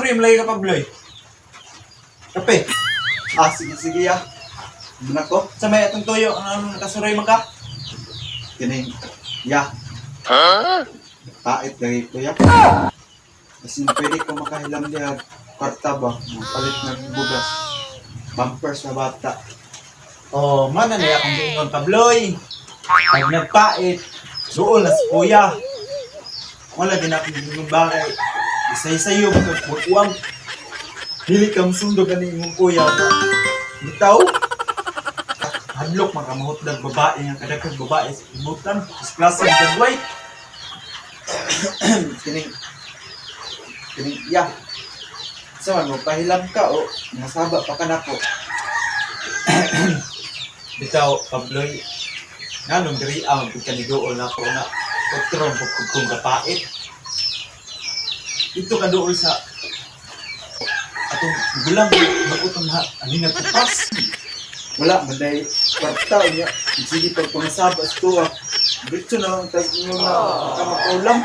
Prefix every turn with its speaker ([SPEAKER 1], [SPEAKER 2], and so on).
[SPEAKER 1] Makasuroy lagi ka, Pabloy. Kape.
[SPEAKER 2] Ah, sige, sige ya. Muna ko.
[SPEAKER 1] Sa may atong tuyo, ano ano nakasuroy man ka?
[SPEAKER 2] Kining, ya. Pait lagi ko ya. Kasi pwede ko makahilam diha kwarta ba, palit ng bugas. Bumper sa bata.
[SPEAKER 1] Oh, mana na akong giingon, Pabloy. Pag nagpait, duol na si kuya. Wala din akong giingon ba kay isay-sayo magkuwang. Dili ka musundo gani imong kuya. Bitaw. Hadlok makamahot ng babae nga kadaghang babae sa imutan. Sa klase ng dagway.
[SPEAKER 2] Kining, kining, ya. Sa man mo, pahilam ka o nasaba pa ka nako.
[SPEAKER 1] Bitaw, Pabloy. Nganong diri ang pagkanidool na ako na otrong pagkugkong kapait. Dito ka dool sa atong gulang magutong ha ani nagpupas.
[SPEAKER 2] Wala man dahil kwarta niya. Sige pag pangasaba sa tuwa. Diretso na lang tag na kamakaulam.